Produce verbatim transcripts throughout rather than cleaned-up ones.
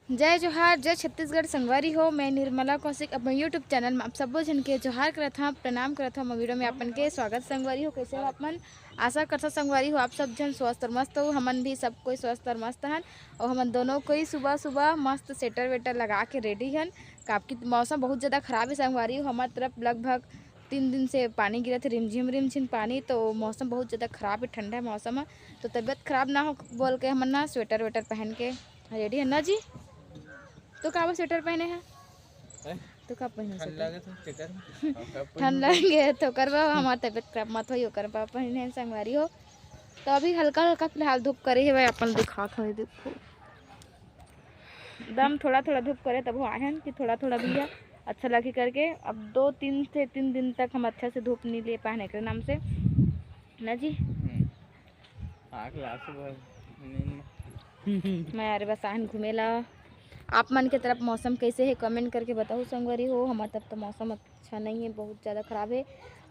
जय जोहार, जय छत्तीसगढ़ संगवारी हो। मैं निर्मला कौशिक अपन YouTube चैनल में आप सब्बो झन के जोहार करत हव, प्रणाम करत हव। मैं वीडियो में अपन के स्वागत संगवारी हो। कैसे हो आप मन? आशा करत हव संगवारी हो आप सब झन स्वस्थ और मस्त हो। हमन भी सब कोई स्वस्थ और मस्त हन। और हमन दोनों कोई सुबह सुबह मस्त स्वेटर वेटर लगा के रेडी हन, काबकि मौसम बहुत ज़्यादा खराब है संगवारी हो। हमारे तरफ लगभग तीन दिन से पानी गिरत है, रिमझिम रिमझिम पानी। तो मौसम बहुत ज़्यादा खराब है, ठंडा मौसम है। तो तबीयत खराब ना हो बोल के हमन ना स्वेटर वेटर पहन के रेडी है ना जी। तो का बा स्वेटर पहने है? हैं? तो का पहने ठंड स्वेटर? लागे तो स्वेटर। ठंड लागे तो ओकर बा, हमार तबीयत खराब मत होई ओकर बा पहने है संगवारी हो। तो अभी हल्का हल्का फिलहाल धूप करे है भाई, अपन दिखात हो, देखो एकदम थोड़ा थोड़ा धूप करे तब आए हैं कि थोड़ा थोड़ा भी है, अच्छा लगे करके। अब दो तीन से तीन दिन तक हम अच्छा से धूप नहीं ले पाए हैं एकरे नाम से ना जी। हम्म। आग लासु बर नींद में। मैं अरे बस आहन घूमे ला। आप मन के तरफ मौसम कैसे है, कमेंट करके बताओ संगवारी हो। हमारे तरफ तो मौसम अच्छा नहीं है, बहुत ज़्यादा खराब है।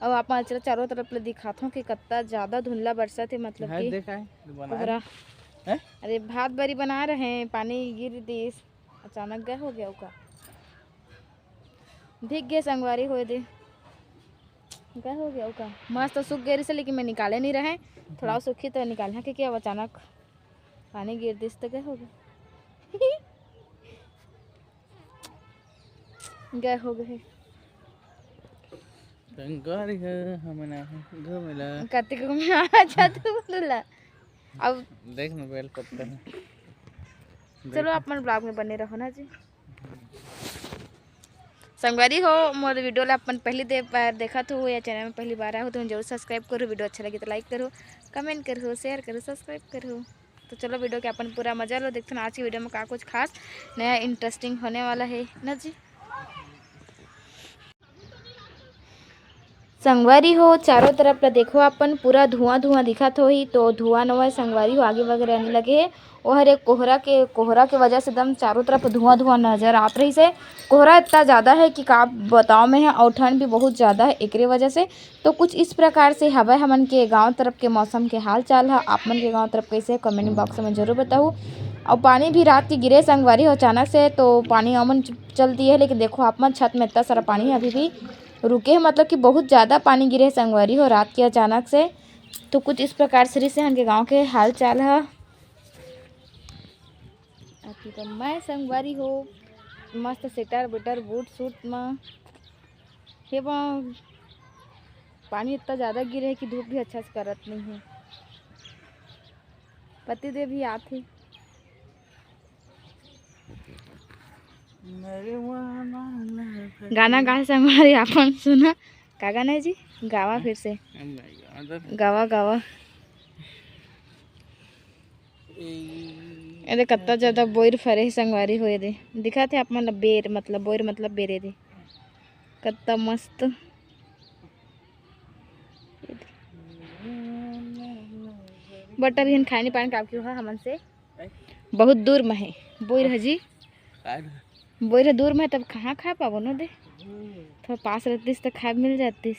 और आप मन चलो चारों तरफ ले दिखात हो कि कितना ज़्यादा धुंधला बरसत है, मतलब है, कि देखा है, बना कोहरा। है। अरे भात बरी बना रहे हैं, पानी गिर दिस, अचानक गए हो गया ओका, भीग गए संगवारी होए दे। गए हो गया ओका, मस्त सूख गए रहिसे, लेकिन मैं निकाले नहीं रहे। थोड़ा सूखी तो निकाल, हाँ, क्योंकि अब अचानक पानी गिर दिस तो गए हो गए। गए हो गए। संगवारी हो, हमन आए घूमे ला। कति घूमे आ जा तू बोला। अब देख ना बेल पत्ता है। चलो, आप मन ब्लॉग में बने रहो ना जी। संगवारी हो, मोर वीडियो ला अपन पहली दे बार देखत हो या चैनल में पहली बार आए हो तो जरूर सब्सक्राइब करो, वीडियो अच्छा लगे तो लाइक करो, कमेंट करो, शेयर करो, सब्सक्राइब करो। तो चलो वीडियो के अपन पूरा मजा लो, देखते हैं आज की वीडियो में का कुछ खास नया इंटरेस्टिंग होने वाला है ना जी। संगवारी हो, चारों तरफ ला देखो अपन, पूरा धुआं धुआं दिखत होही। तो धुआं नवय संगवारी हो, आगी वगैरह नहीं लगे हे, ओहर एक कोहरा के, कोहरा के वजह से एकदम चारों तरफ धुआं धुआं नजर आत रहिसे। कोहरा इतना ज़्यादा है कि का बताओ मैं, और ठंड भी बहुत ज़्यादा है एकरे वजह से। तो कुछ इस प्रकार से हवय हमन के गांव तरफ के मौसम के हाल चाल ह। आप मन के गांव तरफ कैसे है, कमेंट बॉक्स में जरूर बताहू। और पानी भी रात के गिरे संगवारी हो अचानक से, तो पानी अमन च-, चल दिए है, लेकिन देखो आप मन छत में इतना सारा पानी है अभी भी रुके है, मतलब कि बहुत ज़्यादा पानी गिरे है संगवारी हो रात के अचानक से। तो कुछ इस प्रकार से रहिसे हमन के गांव के हाल चाल ह। अति तो मैं संगवारी हो मस्त स्वेटर वेटर बूट सूट म हे बा। पानी इतना ज़्यादा गिरे है कि धूप भी अच्छा से करत नहीं है। पति देव भी आत हे। गाना गाए से हमारे आपन सुना। का गाना है जी? गावा फिर से। गावा, गावा। एदे कत्ता ज्यादा बोइर फरे हे संगवारी हो, एदे दिखात हे आप मन ला बेर, मतलब बोइर मतलब बेर, एदे कत्ता मस्त। बट अभी हम खाए नहीं पाएन, काबर कि ओहा हमन से बहुत दूर में हे बोइर ह जी। बोइर ह दूर में हे, तब कहाँ खा पाबो न दे। थोड़ा पास रहतिस त खाए मिल जातिस।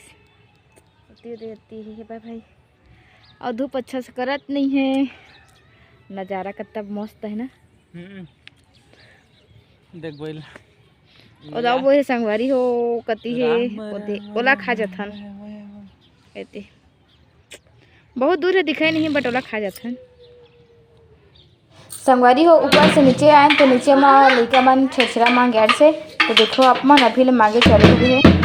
अति रहती है बा भाई। और धूप अच्छा से करत नहीं है। नजारा कत्ता मस्त है ना। हम्म। देख बोइर। और दाऊ बोइर संगवारी हो, कति हे, ओला खा जाथन। एती। बहुत दूर हे, दिखाई नहीं, बट ओला खा जाथन। संगवारी हो, ऊपर से नीचे आएन तो नीचे म लइका मन छेरछेरा मांगे आए से, तो देखो आप मन अभी ले मांगे चालू हो गे हे।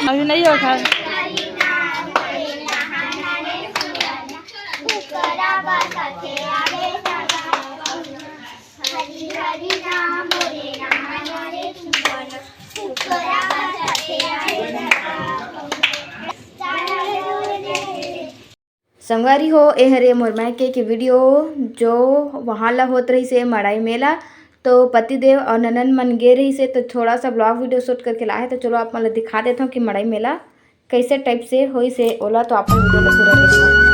अभी नहीं होता। संगवारी हो, ए हरे मोर मायके के वीडियो, जो वहाँ ला होत रहिसे मड़ई मेला, तो पतिदेव और ननन मन गे रहिसे, तो थोड़ा सा ब्लॉग वीडियो शूट करके लाए, तो चलो आप मन ला दिखा देत हूँ कि मड़ई मेला कैसे टाइप से होइसे, ओला तो आप मन वीडियो ला पूरा देखो।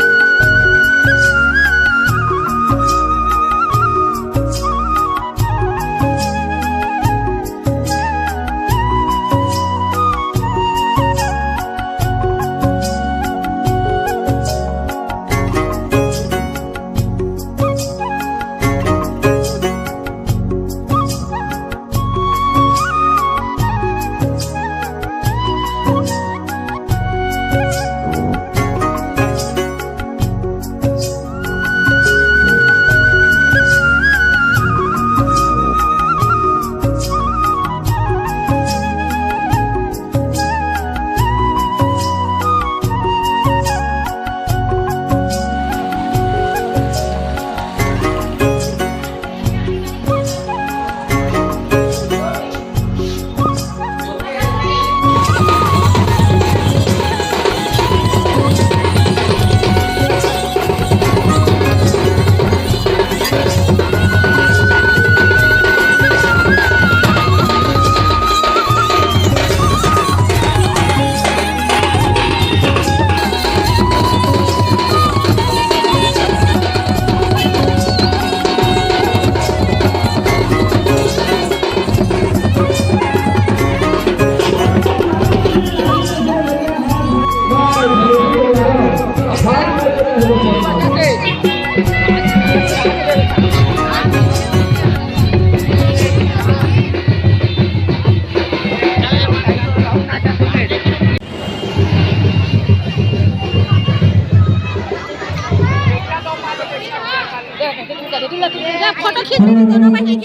फोटो खींच, दोनों में खींच।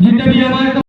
जितने भी हमारे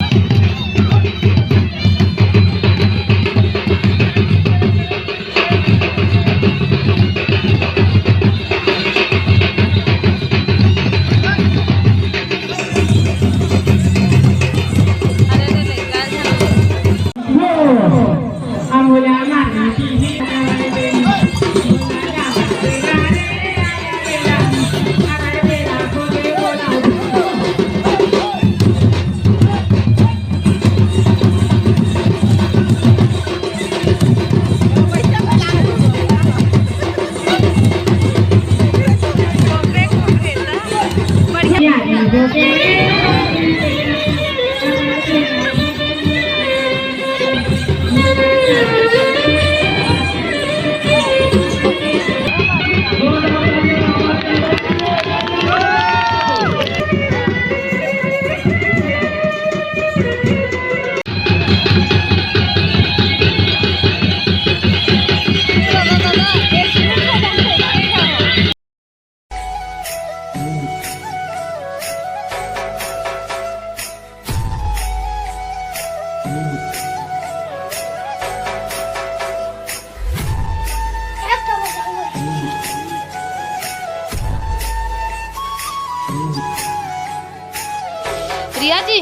रिया जी,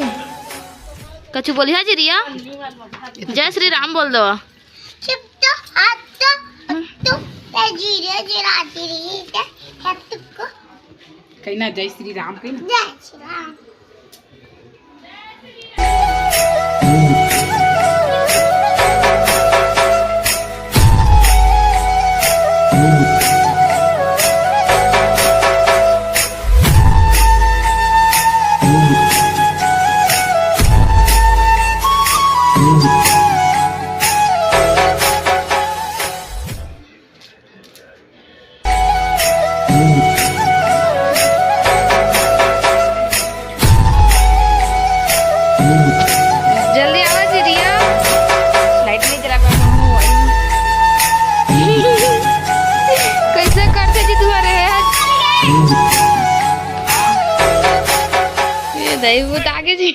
कछु बोलिहा जी रिया? जय श्री राम बोल दो। चुप तो, हाथ तो, तू, ते जीरे जिराती रही, ते, है तुक्को। कहीं ना, जय श्री राम कहीं ना। जय श्री राम। जल्दी आवा जी रिया, लाइट नहीं जला पाऊँ। कैसे करते जी तुम्हारे हैं? ये दही भूत आगे जी।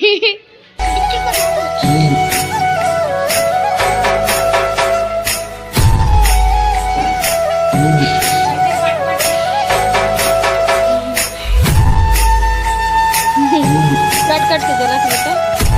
कट कट के जला बेटा।